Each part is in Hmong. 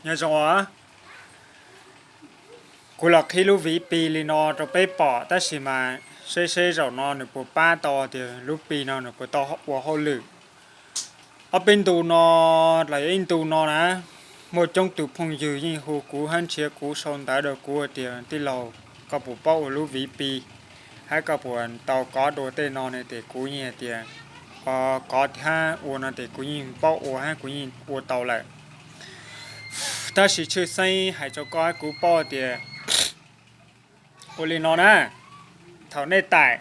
Nyob zoo os, kuv los qhib lub viv pi li no rau peb pom tab sis mas seb seb zaum no nws puas pab tau tias lub pi no nws puas tau ua hauj lwm. Ob peb ntu no los yog ib ntu no na, muaj coob tus phooj ywg yeej hu kuv hab nrhiav kuv sau ntawv rau kuv tias tij laug, koj puas paub ua lub viv pi hab koj puas tau kov dua tej no ne? Ces kuv yeej hais tias kov hab ua no ces kuv yeej paub ua hab kuv yeej ua tau lawm. Tab sis tshwj xeeb hais rau koj hab kuv paub tias ua li no na, thaum nej taim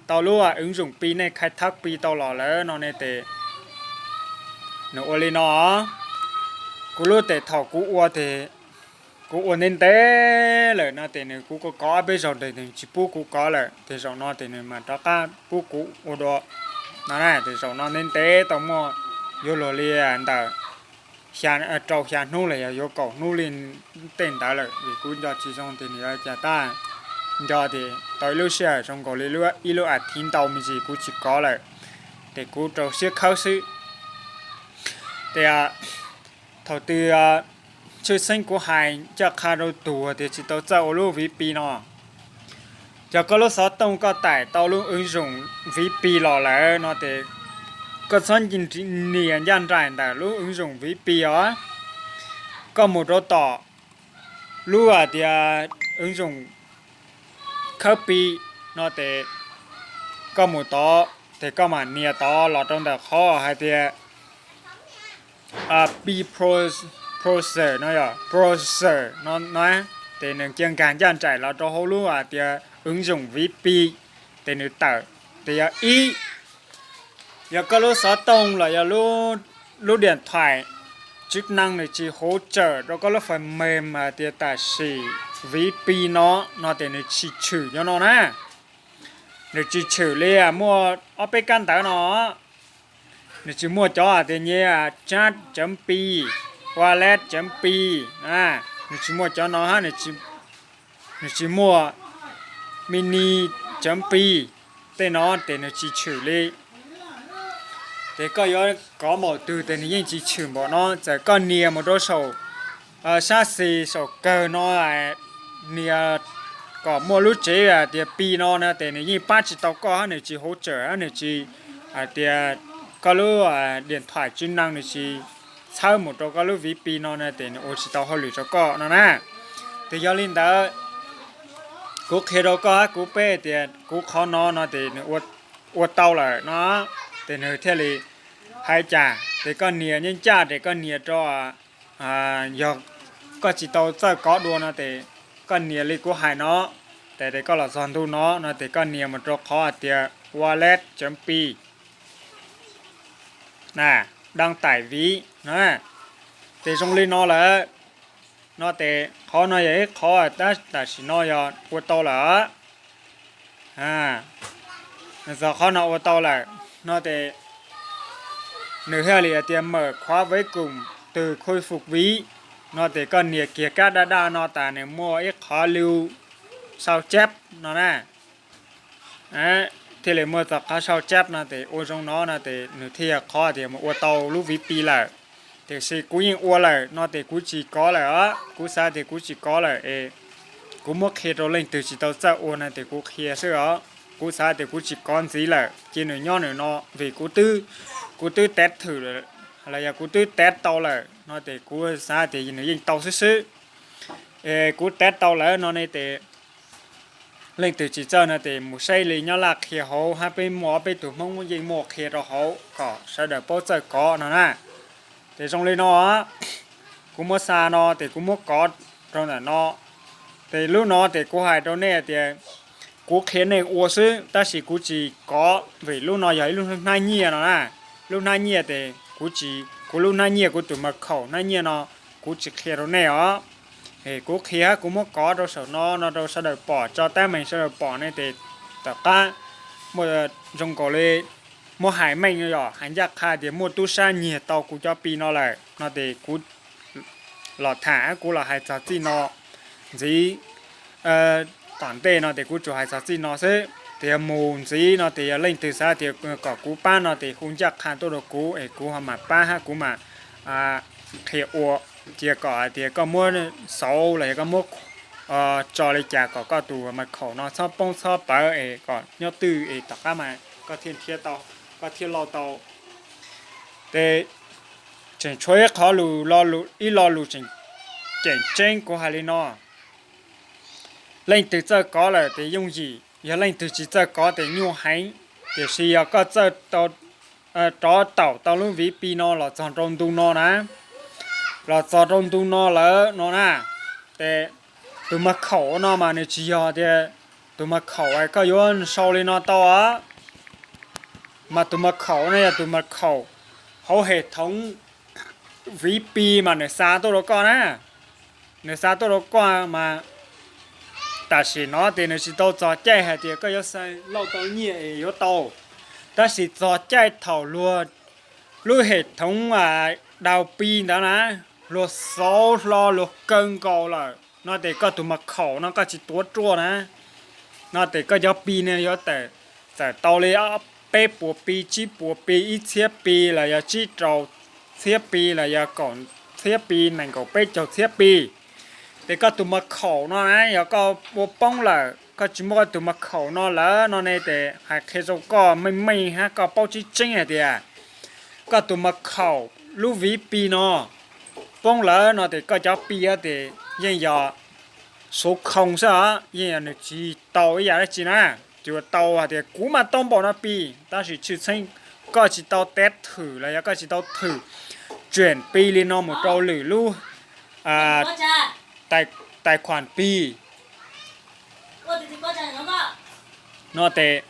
tau lub ứng dụng pi, nej khai thác pi tau los lawm no ne ces nws ua li no. Kuv lub tes thaum kuv ua tes, kuv ua ntev ntev lawm no ces nws kuv kov ob peb zaug tes nws tsis pub kuv kov lawm, ces zaum no ces nws mam rov qab pub kuv ua dua no na. Ces zaum no ntev ntev tau muaj yuav luag li ntawm rau xya hnub los yog yuav kaum hnub li tej ntawd lawm, vim kuv nco tsis zoo tias nws yuav cas tab, nco tias tau ib lub sij hawm zoo nkaus li ib lub a thiv ntau me ntsis kuv tsis kov lawm, ces kuv rau siab khawb xwb. Ces thaum twg tshwj xeeb kuv hais ncaj qha rau tug tias tsis tau txawj ua lub viv pi no, yog koj lub xov tooj koj taim tau lub ứng dụng viv pi los lawm no ces koj txhob nias ncaj nraim ntawm lub ứng dụng viv pi os. Koj mus rau tom lub hais tias ứng dụng khawb pi no ces koj mus tod ces koj mam nias tod los rau ntawm qhov hais tias pi browser no yog browser no na, ces nws cia nkag ncaj nraim los rau hauv lub hais tias ứng dụng viv pi, ces nws tawm tias yog ib, yog koj lub xov tooj los yog lub điện thoại chức năng nws tsis hỗ trợ rau koj lub phần mềm hais tias tam sim viv pi no, no ces nws tsis tshwm nyob no na. Nws tsis tshwm li muaj ob peb kab ntawv no. Nws tsis muaj cov hais tias nyias chat chấm pi, wallet chấm pi, nws tsis muaj cov no hab, nws tsis muaj mini chấm pi, tej no ces nws tsis tshwm li. Ces koj yuav kov npaum twg ces nws yeej tsis tshwm npaum no, txawm koj nias mus rau saum sab xis saum kawg no, nias kom muaj lub tsev tias pi no na, ces nws yeej pab tsis tau koj hab, nws tsis hỗ trợ hab, nws tsis hais tias koj lub điện thoại chức năng nws tsis txhawb mus rau koj lub viv pi no na, ces nws ua tsis tau hauj lwm rau koj no na. Ces yog li ntawd, kuv qhia rau koj hab kuv peb tias kuv qhov no no ces nws ua tau lawm no, ces nws thiaj li hais cas ces koj nias nyob ncaj ces koj nias rau, yog koj tsis tau txawj kov dua no ces koj nias li kuv hais no, ces koj los txog ntu no no ces koj nias mus rau qhov hais tias wallet chấm pi, đăng tải ví no, ces zoo li no lawm. No ces qhov no yog ib qhov tam sim no yog ua tau lawm. Txog qhov no ua tau lawm no ces nws thiaj li hais tias mở khóa với cụm từ khôi phục ví no ces koj nias kiag kab daj daj no tas nws muaj ib qhov lưu sao chép no na. Thiaj li muaj txog qhov sao chép no ces ua zoo no no ces nws thiaj yog qhov tias mus ua tau lub viv pi lawm. Tiam sis kuv yeej ua lawm no ces kuv tsis kov lawm os, kuv xav tias kuv tsis kov lawm es kuv muab qhia rau leej twg tsis tau txawj ua no ces kuv qhia xwb os. Kuv xav tias kuv tsis kov ntxiv lawm, cia nws nyob nws no vim kuv twb, kuv twb test thử los yog kuv twb test tau lawm no ces kuv xav tias nws yeej tau xwb xwb. Es kuv test tau lawm no ne ces leej twg tsis txawj no ces mus saib li nyob Laj Qhia hauv hab peb muaj ob peb tug Hmoob yeej muaj qhia rau hauv kom sawv daws paub txawj kov no na. Ces zoo li no, kuv muab xa no ces kuv muab kov rau ntawm no. Ces lub no ces kuv hais rau nej tias kuv qhia nej ua xwb tab sis kuv tsis kov vim lub no yog ib lub hnab nyiaj no na. Lub hnab nyiaj ces kuv tsis, kuv lub hnab nyiaj, kuv tus mật khẩu hnab nyiaj no kuv tsis qhia rau nej os. Kuv qhia hab kuv muab kov rau saum no no rau sawv daws pom, tso tab meeg sawv daws pom ne ces tom qab muaj, zoo nkaus li muab hais meej yog hais ncaj qha tias muaj tub sab nyiag tau kuv cov pi no lawm no ces kuv los tham, kuv los hais txog txij no ntxiv. Tom ntej no ces kuv tsuas hais txog txij no xwb, tias mus ntxiv no ces yog leej twg xav tias kom kuv pab no ces hu ncaj qha tuaj rau kuv es kuv ho mam pab hab kuv mam qhia ua cia kom hais tias koj muab xauv los yog koj muab tso li cas kom koj tus mật khẩu no txhob poob txhob pawv es kom nyob twj es tom qab mas koj thiaj nrhiav tau, koj thiaj lauj tau. Ces tseem tshuav ib qho lus, ib lo lus tseem ceeb kuv hais li no: leej twg txawj kov lawm ces yooj yim, yog leej twg tsis txawj kov ces nyuaj heev. Tiam sis yog koj txawj rov taum tau lub ví pi no los txog rau ntu no na, los txog rau ntu no lawm no na, ces tus mật khẩu no mas nws tsis yog tias tus mật khẩu koj yuav sau li no tau os. Mas tus mật khẩu no yog tus mật khẩu hauv hệ thống ví pi mas nws xa tuaj rau koj na. Nws xa tuaj rau koj mas tam sim no ces nws tsis tau txog caij hais tias koj yuav xa lauj tau nyiaj es yuav tau. Tab sis txog caij thaum luag lub hệ thống đào pi ntawd na, luag xauv hlo luag kaw nkaus lawm no ces koj tus mật khẩu no koj tsis tuav ruaj na, no ces koj cov pi no yuav txawm tau li peb puas pi, tsib puas pi, ib txhiab pi los yog tsib rau txhiab pi los yog kaum txhiab pi, nees nkaum peb caug txhiab pi. Ces koj tus mật khẩu no na yog koj ua poob lawm, koj tsis muaj koj tus mật khẩu no lawm no ne, ces hais qhia rau koj meej meej hab koj paub tseeb tseeb hais tias koj tus mật khẩu lub ví pi no poob lawm no ces koj cov pi ces yeej yog số không xwb os, yeej yog nws tsis tau ib yam dab tsi na. Tsuas tau hais tias kuv mas tau npaum no pi, tab sis tshwj xeeb koj tsis tau teb thwm los yog koj tsis tau thwm tsuam pi li no mus rau lwm lub tài khoản pi no ces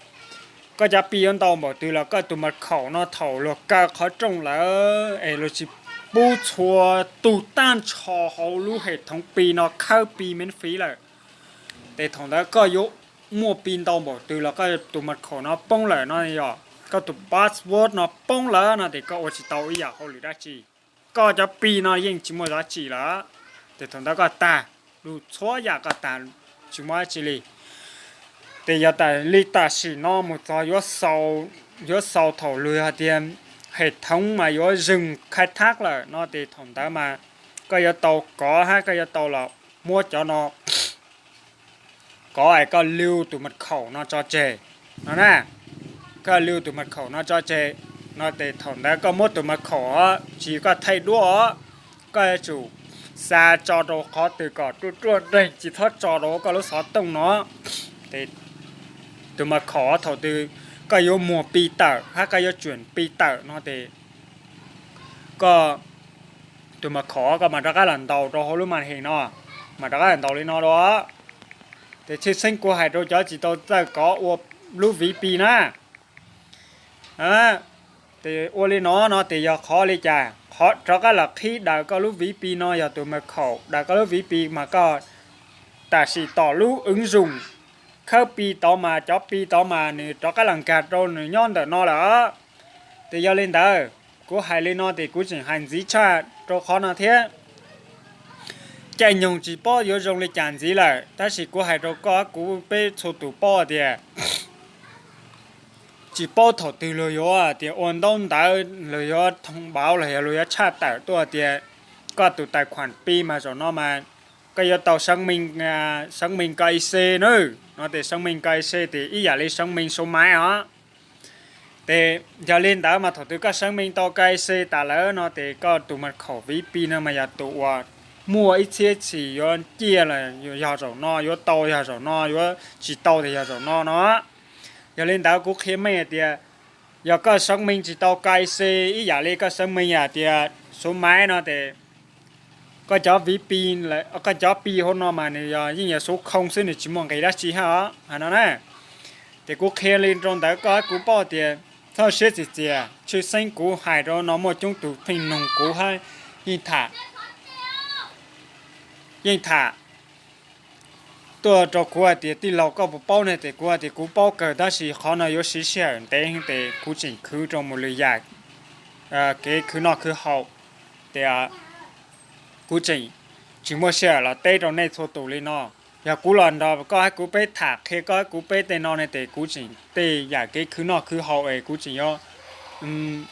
koj cov pi yuav ntau npaum twg los koj tus mật khẩu no thaum luag kaw qhov rooj lawm es luag tsis pub txhua tus tag nrho hauv lub hệ thống pi no khawb pi miễn phí lawm, ces thaum ntawd koj yuav muaj pi ntau npaum twg los koj tus mật khẩu no poob lawm no yog koj tus password no poob lawm no ces koj ua tsis tau ib yam hauj lwm dab tsi. Koj cov pi no yeej tsis muaj dab tsi lawm, ces thaum ntawd koj tag, lub txhua yam koj tag, tsis muaj dab tsi li. Ces yog tas li tam sim no mus txog yuav xaus thaum luag hais tias hệ thống mas yuav dừng khai thác lawm no ces thaum ntawd mas koj yuav tau kov hab koj yuav tau los muab cov no kov es koj lưu tus mật khẩu no tso tseg no na. Koj lưu tus mật khẩu no tso tseg no ces thaum ntawd koj muab tus mật khẩu tsis koj thaij duab os, koj yuav tsum xa tso rau qhov twg kom ruaj ruaj nreeg, tsis txhob tso rau koj lub xov tooj no. Ces tus mật khẩu thaum twg koj yuav muag pi tawm hab koj yuav tsuam pi tawm no ces koj tus mật khẩu koj mam rov qab los ntaus rau hauv lub màn hình no, mam rov qab los ntaus li no dua. Ces tshwj xeeb kuv hais rau cov tsis tau txawj kov ua lub ví pi na, ces ua li no no ces yog qhov li cas, qhov rov qab los qhib daws koj lub ví pi no yog tus mật khẩu daws koj lub ví pi mas koj tam sim tom lub ứng dụng khawb pi tod mas cov pi tod mas nws rov qab los nkag rau nws nyob ntawm no lawm. Ces yog li ntawd kuv hais li no ces kuv tseem hais ntxiv tshaj rau qhov no thiab. Caij nyoog tsis paub yuav zoo li cas ntxiv lawm, tab sis kuv hais rau koj kuv peb txhua tus paub tias tsis paub thaum twg luag yuav tias ua ntaub ntawv, luag yuav thông báo los yog luag yuav tshaj tawm tuaj tias koj tus tài khoản pi mas zaum no mas koj yuav tau sáng minh, sáng minh K Y C na. No ces sáng minh K Y C ces ib yam li sáng minh số máy os. Ces yog li ntawd mas thaum twg koj sáng minh tau K Y C tas lawm no ces koj tus mật khẩu ví pi no mas yog tus uas muaj ib txhiab txhis yuav ciaj los yog zaum no, yuav tau yog zaum no, yuav tsis tau tias yog zaum no no. Yog li ntawd kuv qhia meej hais tias yog koj sáng minh tsis tau K Y C ib yam li koj sáng minh hais tias số máy no ces koj cov ví pi, koj cov pi hauv no mas nws yog yeej yog số không xwb, nws tsis muaj nqis dab tsi hab os hais no na. Ces kuv qhia li rau ntawd koj kuv paub tias txhob siab txias txias, tshwj xeeb kuv hais rau no muaj coob tus pheej nug kuv hab yeej tham, yeej tham tuaj rau kuv hais tias tij laug koj puas paub ne, ces kuv hais tias kuv paub kawg tab sis qhov no yuav siv sij hawm ntev ces kuv tseem khwv rau mus lwm yam, kev khwv noj khwv haus, ces kuv tseem tsis muaj sij hawm los teb rau nej txhua tus li no. Yog kuv los nrog koj hab kuv peb tham qhia koj hab kuv peb tej no ne ces kuv tseem tej yam kev khwv noj khwv haus es kuv tseem yuav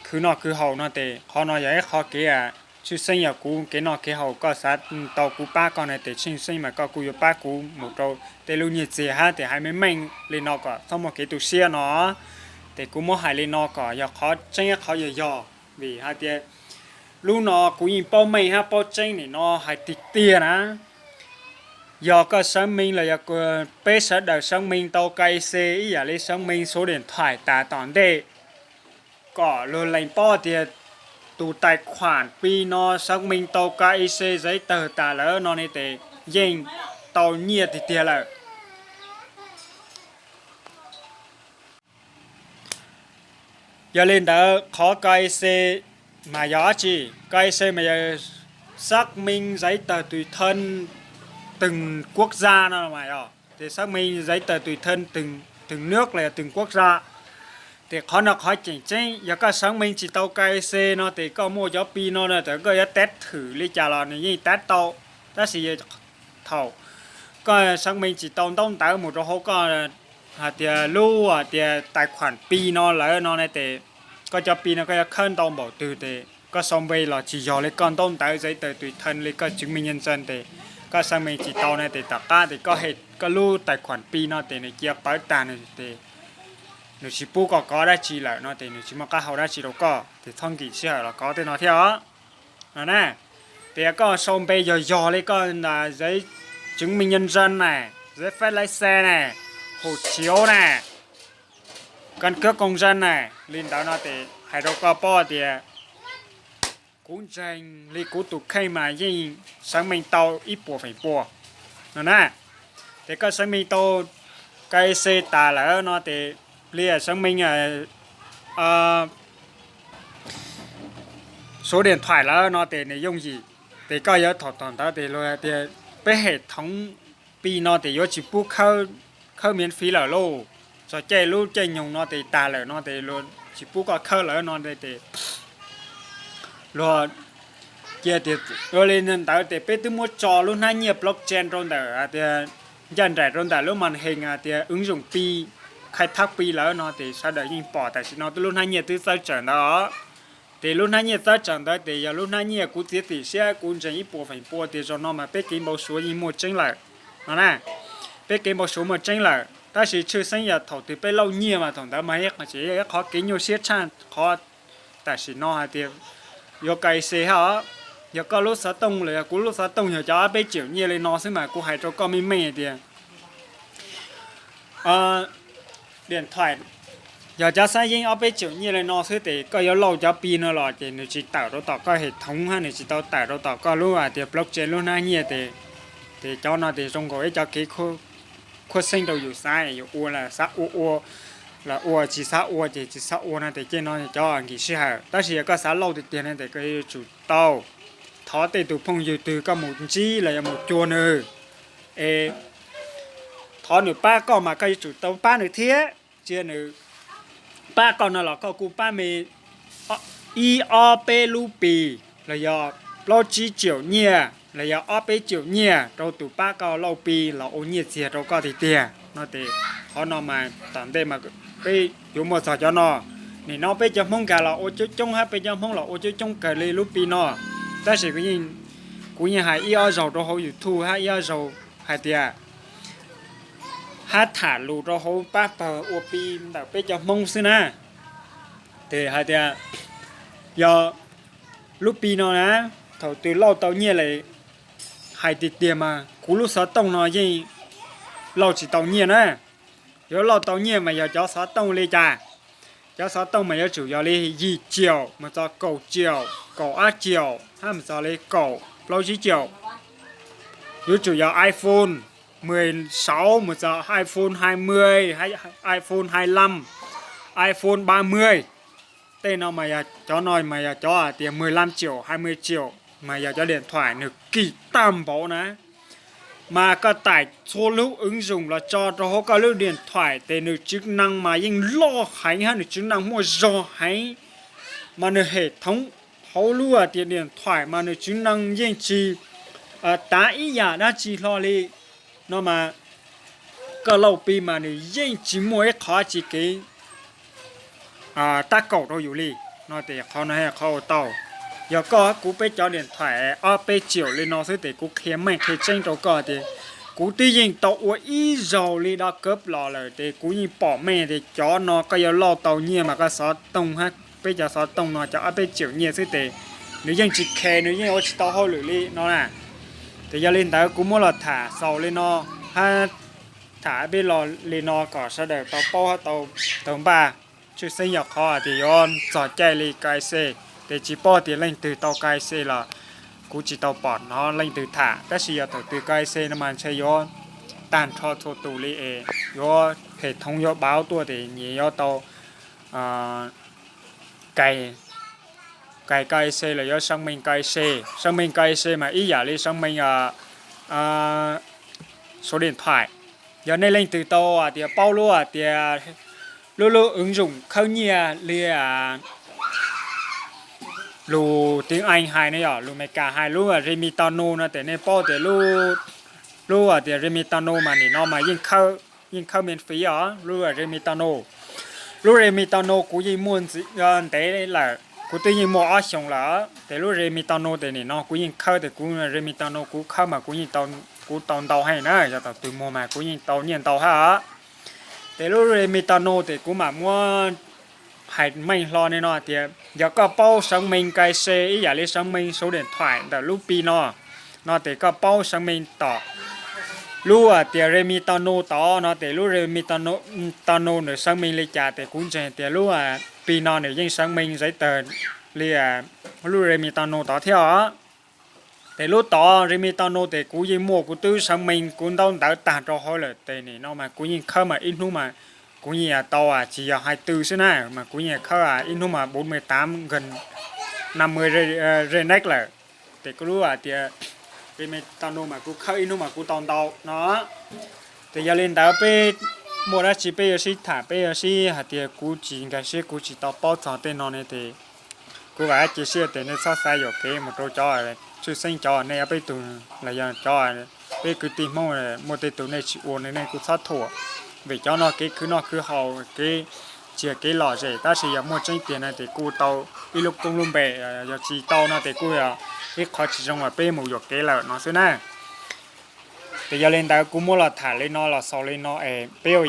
khwv noj khwv haus no ces qhov no yog ib qhov kev Tshwj xeeb yog kuv kev noj kev haus koj xav tau kuv pab koj no tes tshwj xeeb mas koj kuj yuav pab kuv mus rau tej lub nyiaj txiag hab tes hais meej meej li no kom txhob muaj kev tu siab no. Tes kuv muab hais li no kom yog qhov tseeb qhov yog yog, vim hais tias lub no kuv yeej paub meej hab paub tseeb nim no hais tiag tiag na. Yog koj seev meej los yog peb sawv daws seev meej tau K Y C ib yam li seev meej xuv diam thaim tas tom ntej, kom luag lees paub tias tus tais khuam Pi no seev meej tau K Y C zaiv tawg tas lawm no ne tes yeej tau nyiaj tiag tiag lawm. Yog li ntawd qhov K Y C mas yog dab tsi? K Y C mas yog xác minh giấy tờ tùy thân từng quốc gia no mas yog, tes xác minh giấy tờ tùy thân từng nước los yog từng quốc gia. Tes qhov no qhov tseem ceeb, yog koj xác minh tsis tau K Y C no tes koj muaj cov Pi no no tes koj yuav tav thwm li cas los nws yeej tav tau. Tab sis thaum koj xác minh tsis tau ntaub ntawv mus rau hauv koj hais tias lub hais tias tais khuam Pi no lawm no ne tes koj cov Pi no koj yuav khawb ntau npaum twg tes koj sau npe los tsis yog li koj ntaub ntawv giấy tờ tùy thân li koj chứng minh nhân dân tes koj xác minh tsis tau ne tes tom qab tes koj hem koj lub tais khuam Pi no tes nws cia pawv tag nws tes nws tsis pub koj kov dab tsi lawm no tes nws tsis muaj qab hau dab tsi rau koj tes txhob nkim sij hawm los kov tej no thiab os. No na, tias koj sau npe yog yog li koj giấy chứng minh nhân dân ne, giấy phép lái xe ne, hộ chiếu ne, căn cước công dân ne, li ntawd no tes hais rau koj paub tias kuv ntseeg li kuv tus kheej mas yeej xác minh tau ib puas feem pua no na. Tes koj xác minh tau K Y C tas lawm no tes li xác minh số điện thoại lawm no tes nws yooj yim. Tes koj yuav thaum thaum ntawd tes luag tias peb hệ thống Pi no tes yuav tsis pub khawb miễn phí lawm lauj. Txog caij lub caij nyoog no tes tag lawm no tes luag tsis pub koj khawb lawm no tes luag cia tias ua li ntawd tes peb twb muab tso lub hnab nyiaj blockchain rau ntawm hais tias ncaj nraim rau ntawm lub màn hình hais tias ứng dụng Pi, khai thác Pi lawm no tes sawv daws yeej pom tam sim no twb lub hnab nyiaj twb txawb tsawm ntawd os. Tes lub hnab nyiaj txawb tsawm ntawd tes yog lub hnab nyiaj kuv txiav txim siab kuv ntseeg ib puas feem pua tias zaum no mas peb kev npau suav yeej muaj tseeb lawm no na. Peb kev npau suav muaj tseeb lawm tab sis tshwj xeeb yog thaum twg peb lauj nyiaj mas thaum ntawd mas tseem yog ib qhov kev nyuaj siab tshaj qhov tam sim no hais tias yuav K Y C hab os. Yog koj lub xov tooj los yog kuv lub xov tooj yog cov ob peb triệu nyiaj li no xwb mas kuv hais rau koj meej meej hais tias điện thoại, yog cov xab yeeb ob peb triệu nyiaj li no xwb tes koj yuav lauj cov Pi no los ces nws tsis tawm rau tom koj hệ thống hab nws tsis tau tawm rau tom koj lub hais tias blockchain lub hnab nyiaj tes, tes cov no tes zoo nkaus ib cov kev khuab xeeb rau yus xav, yus ua los xav ua, ua los ua, tsis xav ua ces tsis xav ua no tes cej no cov nkim sij hawm. Tab sis yog koj xav lauj tiag tiag no tes koj yuav tsum tau thov tej tus phooj ywg twg koj mus ntsib los yog mus cuag nws es thov nws pab koj mas koj yuav tsum tau pab nws thiab. Cia nws pab koj no los koj kuj pab me ib ob peb lub Pi los yog plaub tsib triệu nyiaj los yog ob peb triệu nyiaj rau tus pab koj lauj Pi los ua nyiaj txiag rau koj tiag tiag no tes qhov no mas tom ntej mas peb yuav muaj txog cov no. Nim no peb cov Hmoob nkag los ua coob coob hab peb cov Hmoob los ua coob coob kawg li lub Pi no. Tab sis kuv yeej hais ib ob zaug rau hauv YouTube hab ib ob zaug hais tias hab tham lus rau hauv pab pawg ua Pi ntawm peb cov Hmoob xwb na. Tes hais tias yog lub Pi no na, thaum twg lauj tau nyiaj lawm, hais tiag tiag mas kuv lub xov tooj no yeej lauj tsis tau nyiaj na. Yuav lauj tau nyiaj mas yog cov xov tooj li cas? Cov xov tooj mas yuav tsum yog li yim triệu mus txog kaum triệu, kaum ob triệu hab mus txog li kaum plaub tsib triệu. Yuav tsum yog iPhone mười sáu mus txog iPhone hai mươi, iPhone hai lăm, iPhone ba mươi. Tej no mas yog cov no mas yog cov hais tias mười lăm triệu, hai mươi triệu mas yog cov điện thoại nws kim tag npaum na. Mas koj tải txhua lub ứng dụng los tso rau hauv koj lub điện thoại tes nws chức năng mas yeej loj heev hab nws chức năng muaj zog heev. Mas nws hệ thống hauv lub hais tias điện thoại mas nws chức năng yeej tsis tav ib yam dab tsi hlo li. No mas koj lauj Pi mas nws yeej tsis muaj ib qhov tsis kev tab kaum rau yus li. No tes qhov no qhov ua tau. Yog koj kuv peb cov điện thoại ob peb triệu li no xwb ces kuv qhia meej qhia tseeb rau koj tias kuv twb yeej tau ua ib zaug li dab kab los lawm ces kuv yeej pom meej tias cov no koj yuav lauj tau nyiaj mas koj xov tooj hab, peb cov xov tooj no cov ob peb triệu nyiaj xwb ces nws yeej tsis khe, nws yeej ua tsis tau hauj lwm li no na. Ces yog li ntawd kuv muab los tham xaus li no hab, tham peb los li no kom sawv daws tau paub hab tau npaj. Tshwj xeeb yog qhov tias yuav txog caij li K Y C, ces tsis paub tias leej twg tau K Y C los kuv tsis tau pom hnov leej twg tham, tab sis yog thaum twg K Y C no mas ntshe yuav tag nrho txhua tus li es yuav hệ thống yuav báo tuaj ces nyias yuav tau cài, cài K Y C los yuav xác minh K Y C. Xác minh K Y C mas ib yam li xác minh số điện thoại. Yog nej leej twg tau hais tias paub lub hais tias lub lub ứng dụng khawb nyiaj li lus tiếng Anh hais ne, yog lus Amelikas hais lub Remitano no ces nej paub tias lub hais tias Remitano mas nim no mas yeej khawb miễn phí os, lub Remitano. Lub Remitano kuv yeej muaj ntev lawm, kuv twb yeej muaj ob xyoos lawm, ces lub Remitano ces nim no kuv yeej khawb, ces kuv Remitano kuv khawb mas kuv yeej, kuv tau ntau heev na, yog thaum twg muag mas kuv yeej tau nyiaj ntau hab os. Ces lub Remitano ces kuv mam muab hais meej hlo li no tias yog koj paub xác minh K Y C ib yam li xác minh số điện thoại ntawm lub Pi no, no ces koj paub xác minh tom lub hais tias Remitano tod no ces lub Remitano nws xác minh li cas ces kuv ntseeg tias lub Pi no nws yeej xác minh giấy tờ li lub Remitano tod thiab os. Ces lub tod Remitano ces kuv yeej muaj, kuv twb xác minh kuv ntaub ntawv tag rau hauv lawm ces nim no mas kuv yeej khawb mas ib hnub mas kuv yeej tau, tsis yog hais twg xwb na mas kuv yeej khawb ib hnub mas bốn mươi tám, gần năm mươi Renex lawm. Ces kuv lub hais tias Remitano mas kuv khawb ib hnub mas kuv tau ntau no. Ces yog li ntawd peb muaj dab tsi peb yuav sib tham, peb yuav sib hais tias kuv tsis nkag siab kuv tsis tau paub txog tej no ne ces kuv vam cia siab tias nej txhob xav yuam kev mus rau cov, tshwj xeeb cov nej ob peb tug los yog cov peb kwv tij Hmoob muaj tej tug nej tsis ua ne nej kuj txhob thuam, vim cov no kev khwv noj khwv haus kev tsis yog kev lom zem, tab sis yog muaj tseeb tiag na ces kuj tau ib lub koob lub npe, yog tsis tau no ces kuj yog ib qhov tsis zoo uas peb mus yuam kev lawm no xwb na. Ces yog li ntawd kuv muab los tham li no los xaus li no es peb ua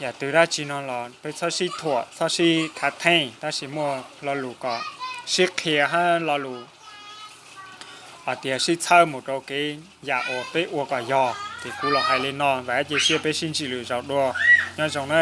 yam twg dab tsi no los peb txhob sib thuam txhob sib khav theej, tab sis muaj lo lus kom sib qhia hab lo lus hais tias sib txhawb mus rau kev yam uas peb ua kom yog. Ces kuv los hais li no, vam cia siab peb sib ntsib lwm zaus dua, nyob zoo na.